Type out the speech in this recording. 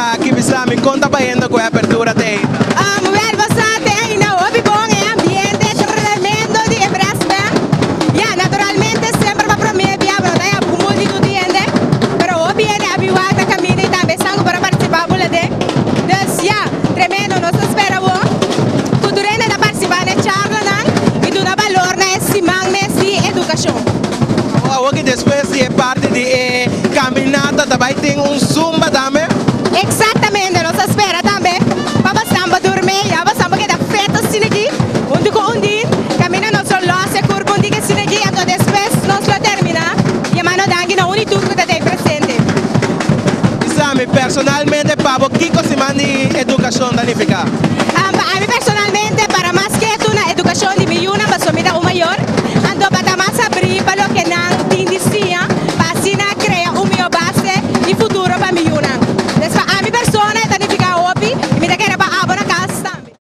Aki, bisa mi kon ta bayendo ku e apertura te ainda? Wel, bo sa te ainda hopi bon, e ambiente tremendo di e brass band. Ya, naturalmente semper pa prome bia bo no ta haya un multitud di hende, pero hopi hende a bin wak na caminda y tambe esnan cu por a participa bula den. Dus ya, tremendo, nos ta spera bo cu tur hende ta participa na e charlanan y duna balor na e siman mes di educacion. Awor ki despues di e parti di e caminata ta bay tin un zumba tambe? Exactamente, nos ta spera tambe pa bastan pa durmi, ya bastan pa keda fet asina aki hunto cu un din caminda nos lo los e curpa un dik asina aki, anto despues nos lo termina yamando danki na un y tur cu ta den presente. Bisa mi, personalmente pa bo, kico Siman di Educacion ta nifica?